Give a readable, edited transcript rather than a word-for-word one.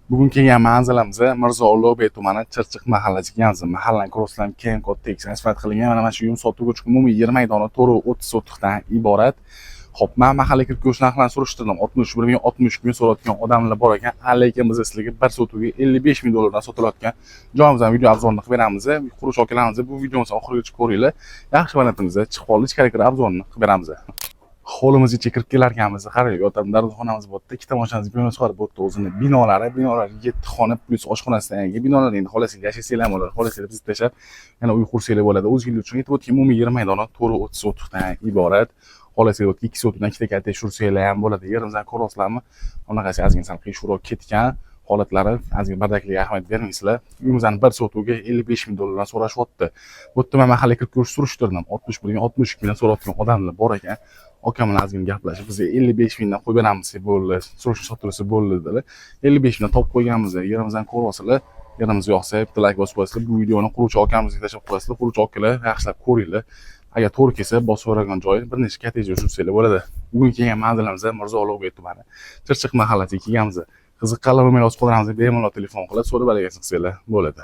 Bugun kelgan manzilimiz Mirzo Ulug'bek tumani, Chirchiq mahallasiga kelganmiz. Mahallani ko'rsam, keng, katta, tekis asfalt qilingan. Mana shu uyim sotuvga chiqqan, umumiy 20 dona, 4 30 sotixdan iborat. Xo'p, men mahallaga kirib ko'rish narxlarini surishtirdim. 61 ming, 63 ming so'rayotgan odamlar bor ekan. Lekin biz sizlarga bir sotuvga 55 ming dollardan sotilayotgan joyimizdan video обзор ni qilib beramiz. Quruvchi akalarimiz, bu videomizni oxirigacha ko'ringlar. Yaxshi variantimiz chiqib qoldi, ichkari kirib обзор ni qilib beramiz. Hovlimiz ichiga kirib kelarkanmiz, qarang, yotam darvozaxonamiz bu yerda, ikkita mashinamiz binosi bor bu yerda, o'zini binolari, binolari yetti xona plyus oshxonasidan yangi binolar. Endi xohlasanglar yashasanglar ham bo'ladi, xohlasanglar bizni tashlab yana uy qursanglar bo'ladi. O'zinglar uchun aytib o'tgan, umumiy 20 dona, 4 30 sotixdan iborat. Xohlasanglar 2 sotixdan ikkita kottej qursanglar ham bo'ladi. Yerimizni ko'ryapsizlarmi? Bunaqasi ozgina sal qiyshiqroq ketgan holatlari, ozgina бардак ligiga ahamiyat bermaysizlar. Uyimizni bir sotuvga 55 ming dollardan so'rashyapti. Bu yerda man mahallaga kirib ko'rish surishtirdim. 61 ming, 62 mingdan so'rayotgan odamlar bor ekan. Akam bilan ozgina gaplashib, bizga 55 mingdan qo'yib beramiz deb bo'ldi, срочно sotilsa bo'ldi dedilar. 55 mingdan topib qo'yganmiz. Yerimizni ko'ryapsizlar. Yerimiz yoqsa, bitta layk bosib qo'yasizlar. Bu videoni quruvchi akamizga tashlab qo'yasizlar. Quruvchi akalar, yaxshilab ko'ringlar. Agar to'g'ri kelsa, bosib yuborgan joyi bir necha kottej tushsanglar bo'ladi. Bugun kelgan manzilimizda Mirzo Ulug'bek tumani, Chirchiq mahallasiga kelganmiz. Qiziqqanlar nomer yozib qoldiramiz, bemalol telefon qilib so'rab, aloqa qilsanglar bo'ladi.